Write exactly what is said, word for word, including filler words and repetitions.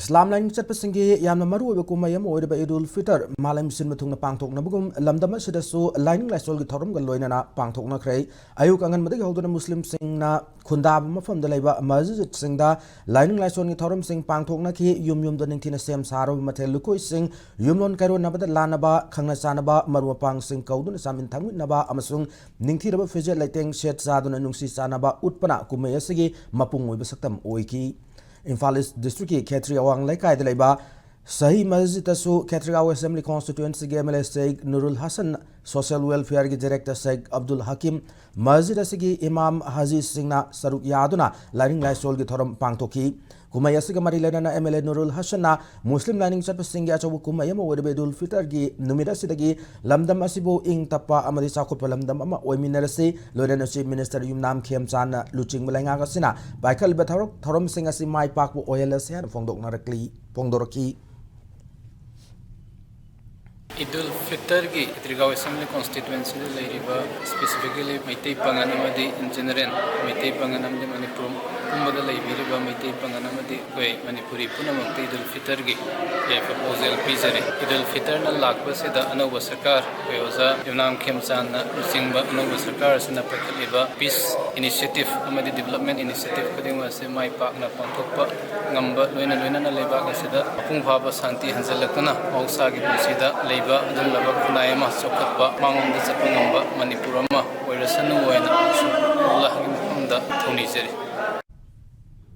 ꯏꯁꯂꯥꯝ ꯂꯥꯏꯅꯤꯡ ꯆꯠꯄꯁꯤꯡꯒꯤ ꯌꯥꯝꯅ ꯃꯔꯨꯑꯣꯏꯕ ꯀꯨꯝꯍꯩ ꯑꯃ ꯑꯣꯏꯔꯤꯕ ꯏꯗꯨꯜ ꯐꯤꯇꯔ ꯃꯥꯂꯦꯝ ꯁꯤꯟꯕ ꯊꯨꯡꯅ ꯄꯥꯡꯊꯣꯛꯅꯕꯒꯨꯝ, ꯂꯝꯗꯝ ꯑꯁꯤꯗꯁꯨ ꯂꯥꯏꯅꯤꯡ ꯂꯥꯏꯁꯣꯜꯒꯤ ꯊꯧꯔꯝꯒ ꯂꯣꯏꯅꯅ ꯄꯥꯡꯊꯣꯛꯅꯈ꯭ꯔꯦ꯫ ꯑꯌꯨꯛ ꯑꯉꯟꯕꯗꯒꯤ ꯍꯧꯗꯨꯅ ꯃꯨꯁꯂꯤꯝꯁꯤꯡꯅ ꯈꯨꯟꯗꯥꯕ ꯃꯐꯝꯗ ꯂꯩꯕ ꯃꯁꯖꯤꯗꯁꯤꯡꯗ ꯂꯥꯏꯅꯤꯡ ꯂꯥꯏꯁꯣꯜꯒꯤ ꯊꯧꯔꯝꯁꯤꯡ ꯄꯥꯡꯊꯣꯛꯅꯈꯤ꯫ ꯌꯨꯝ ꯌꯨꯝꯗ ꯅꯤꯡꯊꯤꯅ ꯁꯦꯝ ꯁꯥꯔꯕ ꯃꯊꯦꯜ ꯂꯨꯀꯣꯏꯁꯤꯡ, ꯌꯨꯝꯂꯣꯟ ꯀꯩꯔꯣꯟꯅꯕꯗ ꯂꯥꯟꯅꯕ, ꯈꯪꯅ ꯆꯥꯟꯅꯕ ꯃꯔꯨꯞ ꯃꯄꯥꯡꯁꯤꯡ ꯀꯧꯗꯨꯅ ꯆꯥꯃꯤꯟ ꯊꯛꯃꯤꯟꯅꯕ ꯑꯃꯁꯨꯡ ꯅꯤꯡꯊꯤꯔꯕ ꯐꯤꯖꯦꯠ ꯂꯩꯇꯦꯡ ꯁꯦꯠ ꯆꯥꯗꯨꯅ ꯅꯨꯡꯁꯤ ꯆꯥꯟꯅꯕ ꯎꯠꯄꯅ ꯀꯨꯝꯍꯩ ꯑꯁꯤꯒꯤ ꯃꯄꯨꯡ ꯑꯣꯏꯕ ꯁꯛꯇꯝ ꯑꯣꯏꯈꯤ꯫ ꯏꯝꯐꯥꯜ ꯏꯁ ꯗꯤꯁꯇ꯭ꯔꯤꯛꯀꯤ ꯈꯦꯇ꯭ꯔꯤ ꯑꯋꯥꯡ ꯂꯩꯀꯥꯏꯗ ꯂꯩꯕ ꯁꯍꯤ ꯃꯁꯖꯤꯗꯇꯁꯨ ꯈꯦꯇ꯭ꯔꯤꯒꯥꯎ ꯑꯦꯁꯦꯝꯕ꯭ꯂꯤ ꯀꯣꯟꯁꯇꯤꯇ꯭ꯌꯨꯑꯦꯟꯁꯤꯒꯤ M L A Sheikh Nurul Hasan, social ꯋꯦꯜꯐꯤꯌꯔꯒꯤ ꯗꯤꯔꯦꯛꯇꯔ ꯁꯦꯈ ꯑꯕꯗꯨꯜ ꯍꯀꯤꯝ, ꯃꯁꯖꯤꯗ ꯑꯁꯤꯒꯤ ꯏꯃꯥꯝ ꯍꯥꯖꯤꯁꯤꯡꯅ ꯁꯔꯨꯛ ꯌꯥꯗꯨꯅ ꯂꯥꯏꯅꯤꯡ ꯂꯥꯏꯁꯣꯜꯒꯤ ꯊꯧꯔꯝ ꯄꯥꯡꯊꯣꯛꯈꯤ꯫ ꯀꯨꯝꯍꯩ ꯑꯁꯤꯒ ꯃꯔꯤ ꯂꯩꯅꯅ ꯑꯦꯝ ꯑꯦꯜ ꯑꯦ ꯅꯨꯔꯨꯜ ꯍꯁꯟꯅ ꯃꯨꯁꯂꯤꯝ ꯂꯥꯏꯅꯤꯡ ꯆꯠꯄꯁꯤꯡꯒꯤ ꯑꯆꯧꯕ ꯀꯨꯝꯍꯩ ꯑꯃ ꯑꯣꯏꯔꯤꯕ ꯏꯗꯨꯜ ꯐꯤꯇꯔꯒꯤ ꯅꯨꯃꯤꯠ ꯑꯁꯤꯗꯒꯤ ꯂꯝꯗꯝ ꯑꯁꯤꯕꯨ ꯏꯪ ꯇꯞꯄ ꯑꯃꯗꯤ ꯆꯥꯎꯈꯠꯄ ꯂꯝꯗꯝ ꯑꯃ ꯑꯣꯏꯃꯤꯟꯅꯔꯁꯤ, ꯂꯣꯏꯅꯅ ꯆꯤꯐ ꯃꯤꯅꯤꯁꯇꯔ ꯌꯨꯝꯅꯥꯝ ꯈꯦꯝꯆꯥꯟꯅ ꯂꯨꯆꯤꯡꯕ ꯂꯩꯉꯥꯛ ꯑꯁꯤꯅ ꯄꯥꯏꯈꯠꯂꯤꯕ ꯊꯧꯔꯛ-, ꯊꯧꯔꯝꯁꯤꯡ ꯑꯁꯤ ꯃꯥꯏ ꯄꯥꯛꯄ ꯑꯣꯏꯍꯜꯂꯁꯤ ꯍꯥꯏꯅ ꯐꯣꯡꯗꯣꯛꯅꯔꯛꯂꯤ, ꯐꯣꯡꯗꯣꯔꯛꯈꯤ꯫ ꯏꯗꯨꯜ ꯐꯤꯇꯔꯒꯤ ꯈꯦꯇ꯭ꯔꯤꯒꯥꯎ ꯑꯦꯁꯦꯝꯕ꯭ꯂꯤ ꯀꯣꯟꯁꯇꯤꯇ꯭ꯋꯦꯟꯁꯤꯗ ꯂꯩꯔꯤꯕ, specifically ꯃꯩꯇꯩ ꯄꯥꯉꯟ ꯑꯃꯗꯤ in general ꯃꯩꯇꯩ ꯄꯥꯉꯟ ꯑꯃꯗꯤ ꯃꯅꯤꯄꯨꯔ ꯄꯨꯝꯕꯗ ꯂꯩꯕꯤꯔꯤꯕ ꯃꯩꯇꯩ ꯄꯥꯉꯟ ꯑꯃꯗꯤ ꯑꯩꯈꯣꯏ ꯃꯅꯤꯄꯨꯔꯤ ꯄꯨꯝꯅꯃꯛꯇ ꯏꯗꯨꯜ ꯐꯤꯇꯔꯒꯤ ꯌꯥꯏꯐ ꯄꯥꯎꯖꯦꯜ ꯄꯤꯖꯔꯤ꯫ ꯏꯗꯨꯜ ꯐꯤꯇꯔꯅ ꯂꯥꯛꯄꯁꯤꯗ ꯑꯅꯧꯕ ꯁꯔꯀꯥꯔ, ꯑꯩꯈꯣꯏ ꯑꯣꯖꯥ ꯌꯨꯝꯅꯥꯝ ꯈꯦꯝꯆꯥꯟꯅ ꯂꯨꯆꯤꯡꯕ ꯑꯅꯧꯕ ꯁꯔꯀꯥꯔ ꯑꯁꯤꯅ ꯄꯥꯏꯈꯠꯂꯤꯕ peace initiative ꯑꯃꯗꯤ development initiative ꯈꯨꯗꯤꯡꯃꯛ ꯑꯁꯤ ꯃꯥꯏ ꯄꯥꯛꯅ ꯄꯥꯡꯊꯣꯛꯄ ꯉꯝꯕ, ꯂꯣꯏꯅ ꯂꯣꯏꯅꯅ ꯂꯩꯕꯥꯛ ꯑꯁꯤꯗ ꯃꯄꯨꯡ ꯐꯥꯕ ꯁꯥꯟꯇꯤ ꯍꯟꯖꯤꯜꯂꯛꯇꯨꯅ ꯃꯍꯧꯁꯥꯒꯤ ꯄꯨꯟꯁꯤꯗ ꯂꯩꯕ ꯑꯗꯨꯒꯨꯝꯂꯕ ꯈꯨꯟꯅꯥꯏ ꯑꯃ ꯆꯥꯎꯈꯠꯄ, ꯃꯥꯡꯂꯣꯝꯗ ꯆꯠꯄ ꯉꯝꯕ ꯃꯅꯤꯄꯨꯔ ꯑꯃ ꯑꯣꯏꯔꯁꯅꯨ ꯍꯥꯏꯅ ꯑꯜꯂꯥꯍꯒꯤ ꯃꯐꯝꯗ ꯊꯧꯅꯤꯖꯔꯤ꯫